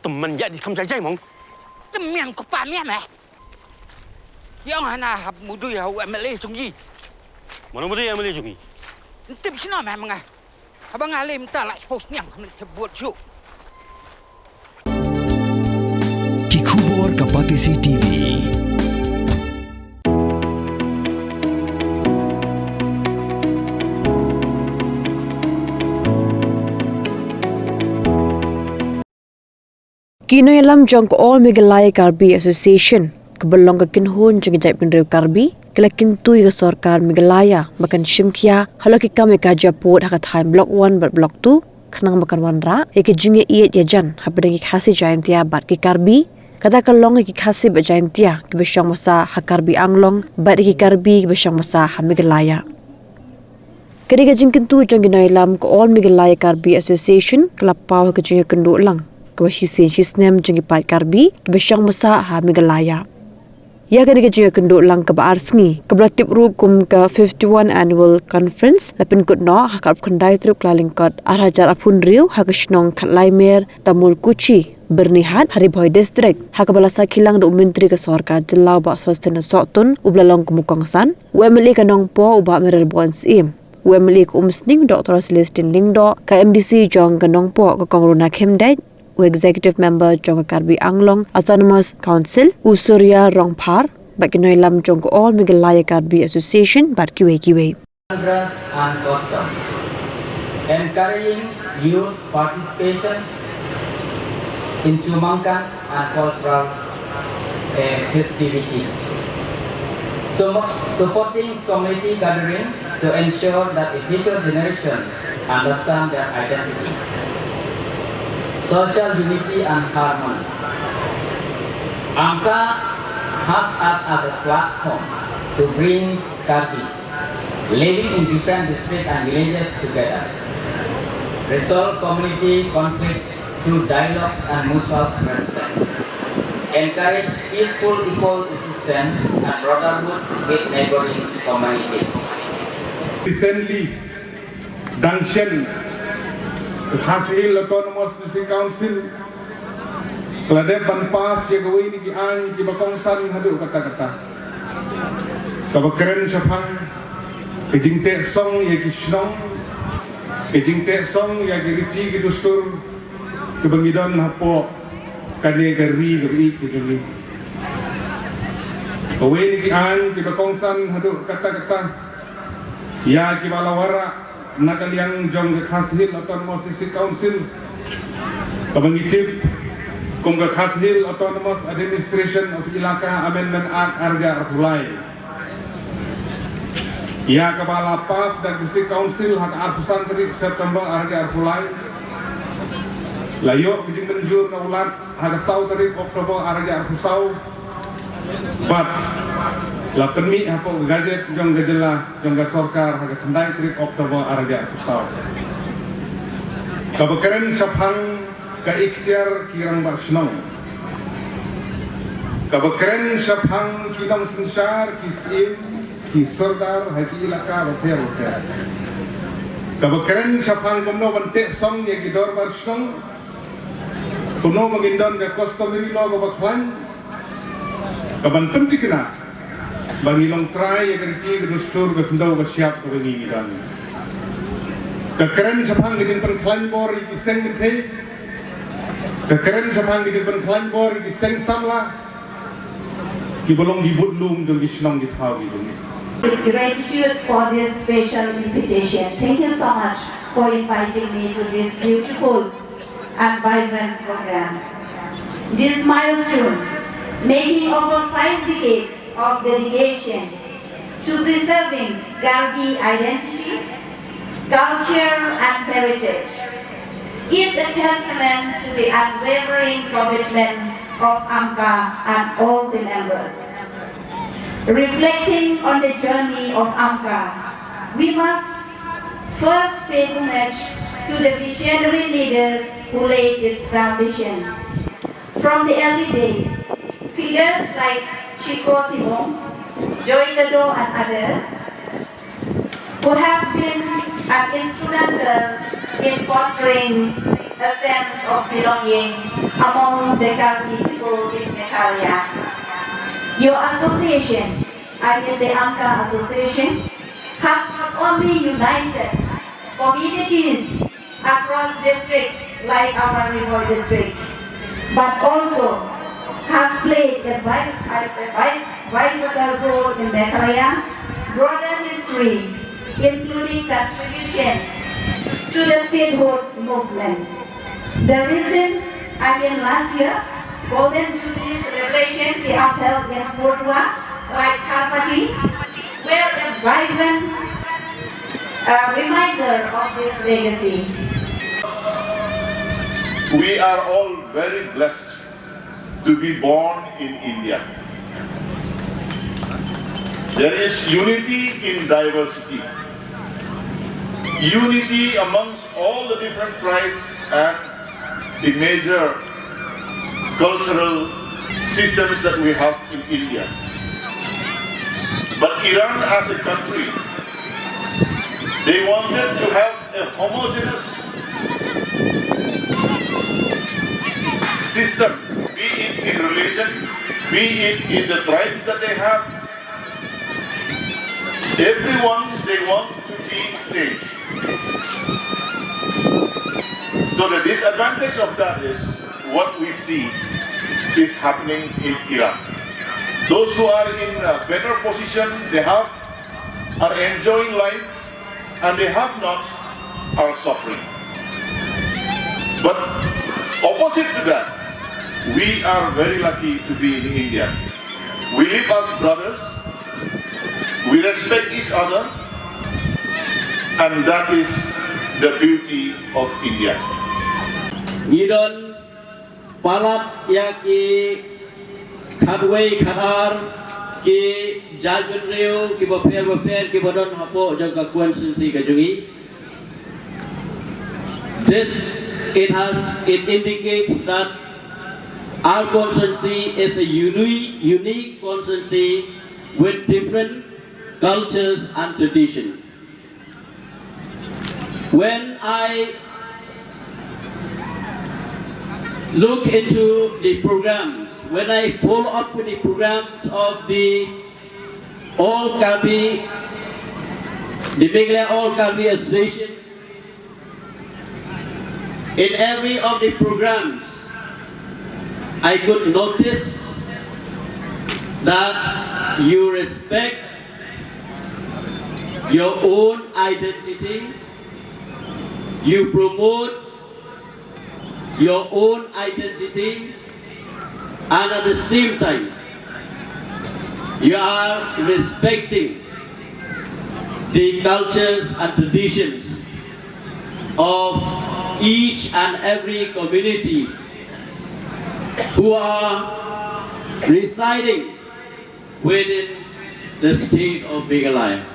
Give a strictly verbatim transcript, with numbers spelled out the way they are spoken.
Tymmen ïa di kham jai jai mong. Tymmen ko pa mian eh. Ïa nga na hap mudui ha u M L A jong i. Mano mudui M L A jong i? Ntip sino meh menga. Haba nga lem ta la post niang khamne te buat shu. Ki khubor ka Batesi T V. Ki nongïalam jong ka All Meghalaya Karbi Association, kaba long ka kynhun jong ka jaitbynriew Karbi, ka la kyntu ïa ka sorkar Meghalaya ba kan shim khia halor ki kam ïa ka jingpud ha ka thaiñ Block One bad Block Two, khnang ba kan wanrah ïa ka jingïaieit ïajan hapdeng ki Khasi Jaintia bad ki Karbi, kata ka long ïa ki Khasi bad Jaintia kiba shong basa ha Karbi Anglong bad ïa ki Karbi kiba shong basa ha Meghalaya. Ka dei ka jingkyntu jong ki nongïalam ka All Meghalaya Karbi Association ka la paw ha ka jingïakynduh lang kaba shisien shisnem jong ki paid Karbi kiba shong basa ha Meghalaya. Ïa ka dei ka jingïakynduh lang kaba ar sngi kaba la tip ruh kum ka fifty-one Annual Conference la pynkut noh ha ka arphew khyndai tarik Kyllalyngkot arhajar arphew hynriew ha ka shnong Khatlaimer, Tamulkuchi, Byrnihat, ha Ri Bhoi District, ha kaba la sakhi lang da u Myntri ka Sorkar Jylla u Bah Sosthenes Sohtun, uba la long kum u kongsan, u M L A ka Nongpoh u Bah Mayralborn Syiem, u M L A ka Umsning Doctor Celestine Lyngdoh, ka M D C jong ka Nongpoh ka Kong Runa Khymdeit, u Executive Member jong ka Karbi Anglong Autonomous Council, u Surya Rongphar, bad ki nongïalam jong ka All Meghalaya Karbi Association bad kiwei kiwei. Dress and costume, encouraging youth participation in Chumangkan and cultural, eh, festivities. So, supporting community gathering to ensure that the future generation understand their identity, social unity and harmony. AMCA has acted as a platform to bring Karbis living in different districts and villages together, resolve community conflicts through dialogues and mutual respect, encourage peaceful coexistence and brotherhood with neighboring communities. Recently, dang shen, Khasi Hills Autonomous District Council ka la dep ban pass ïa kawei na ki aiñ kiba kongsan haduh katta katta, kaba kren shaphang ka jingteh song ïa ki shnong, ka jingteh song ïa ki riti ki dustur kiba ngi don hapoh kane ka ri kaba ïeit ka jong ngi. Kawei na ki aiñ kiba kongsan haduh katta katta ïa kiba la wanrah na ka liang jong ka Khasi Hills Autonomous District Council, kaba ngi tip kum ka Khasi Hills Autonomous Administration of Elaka Amendment Act arhajar arphew lai, ïa kaba la pass da ka District Council ha ka arphew san tarik September arhajar arphew lai, la ïoh ka jingmynjur na u Lat ha ka saw tarik October arhajar arphew saw, bad la pynmih hapoh ka Gazette jong ka jylla jong ka sorkar ha ka khyndai tarik October arhajar arphew saw. Kaba kren shaphang ka iktiar ki rangbah shnong, kaba kren shaphang ki nongsynshar, ki syiem, ki sordar ha ki elaka bapher bapher, kaba kren shaphang kumno ban teh song ïa ki dorbar shnong, kumno ba ngin don ka customary law kaba khlaiñ, kaban pynthikna ba ngi long trai ïa ka riti ka dustur, ka khyndew ka shyiap kaba ngi ngi don. Ka kren shaphang ka jingpynkhlaiñ bor ïa ki seng kynthei, ka kren shaphang ka jingpynkhlaiñ bor ïa ki seng samla kiba long ki budlum jong ki shnong ki thaw ki jong ngi. Gratitude for this special invitation. Thank you so much for inviting me to this beautiful and vibrant program. This milestone, making over five decades of dedication to preserving Karbi identity, culture and heritage, is a testament to the unwavering commitment of AMCA and all the members. Reflecting on the journey of AMCA, we must first pay homage to the visionary leaders who laid its foundation. From the early days, figures like Chiko Tibong, Joy Kado and others who have been an instrumental in fostering a sense of belonging among the Karbi people in Meghalaya. Your association, I mean the Angka Association, has not only united communities across district like our Ri Bhoi district, but also has played a vi-, a vi-, vital role in Meghalaya broader history, including contributions to the statehood movement. The recent, I mean last year, Golden Jubilee celebration we have held in Purdua, Raikharpati, were a vibrant, uh, reminder of this legacy. We are all very blessed to be born in India. There is unity in diversity, unity amongst all the different tribes and the major cultural systems that we have in India. But Iran as a country, they wanted to have a homogeneous system, be it in religion, be it in the tribes that they have. Everyone, they want to be same. So the disadvantage of that is what we see is happening in Iran. Those who are in a better position, they have, are enjoying life, and the have-nots are suffering. But opposite to that, we are very lucky to be in India. We live as brothers, we respect each other, and that is the beauty of India. Ngi don palat ïa ki khatwei khatar ki jaitbynriew kiba pher ba pher kiba don hapoh jong ka constituency ka jong ngi. This, it has, it indicates that our constituency is a unique, unique constituency with different cultures and tradition. When I look into the programs, when I follow up with the programs of the All Karbi, the Meghalaya All Karbi Association, in every of the programs, I could notice that you respect your own identity, you promote your own identity, and at the same time, you are respecting the cultures and traditions of each and every communities who are residing within the state of Meghalaya.